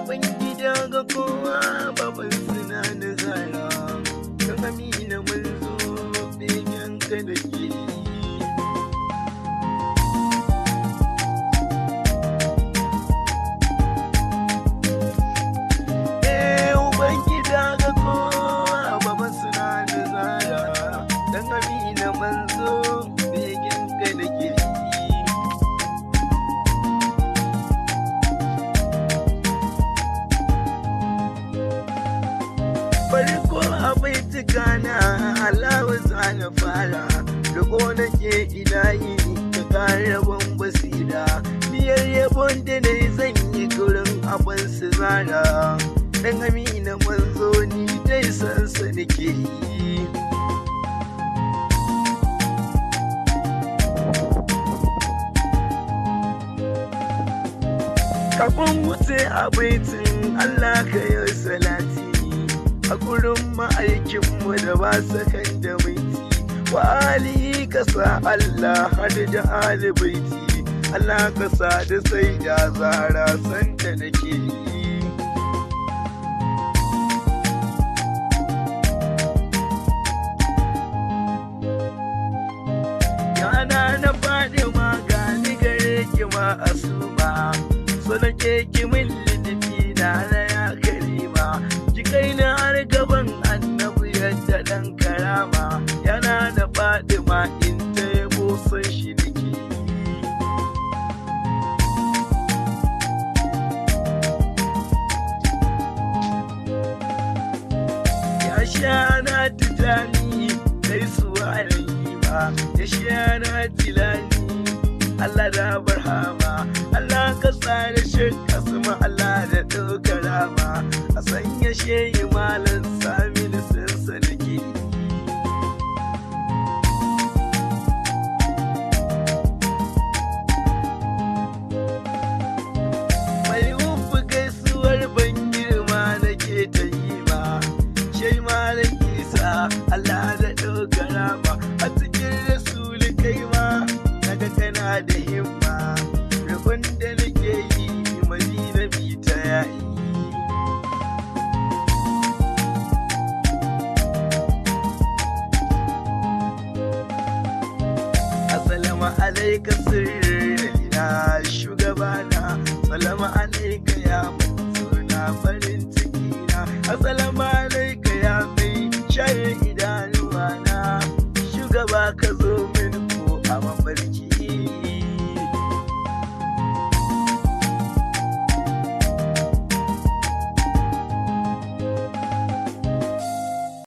Ubangida ga kowa baban suna na zara, kan Amina manzo begen ka da ke yi. Eh, Ubangida ga kowa baban suna na zara, dan Amina manzo begen ka da ke yi. Farko abai na alawa zana fara, riko nake ilahi ka kara ban basira, biyar yabon da na zan yi gurin abin su zara, dan Amina manzo ni dai san sa nake yi. Kafin wuce a baitin Allah ka yi salati a gurin ma'aikinmu da ba sakan da minti, wa alihi ka sa Allah har da ali baiti, Allah ka sa da sai da zara sanda nake yi. Yana na faɗi ma gani gare ki ma asuma, so nake ki min lidifi na na ya karima, ki kai na har gaban annabi yadda dan karama, yana na faɗi ma in ta yabo son shi nake yi. Ya sha na tijani gaisuwa rahima, ya sha na tilani Allah da barhama, Allah ka tsare shi kasuma, Allah da ɗaukar rama, a sanya shehi malam sami da sansa da ke. Mai wufi gaisuwar ban girma nake ta yi ma, shai malam Isa Allah da ɗaukar rama, a cikin rasuli kai ma naga kana da himma, rukun da nake yi Madina bi ta yayi. Assalamu alaika sirrina shugabana, salamu alaika ya manzona farin cikina, assalamu alaika ya mai share idanuwana, shugaba ka zo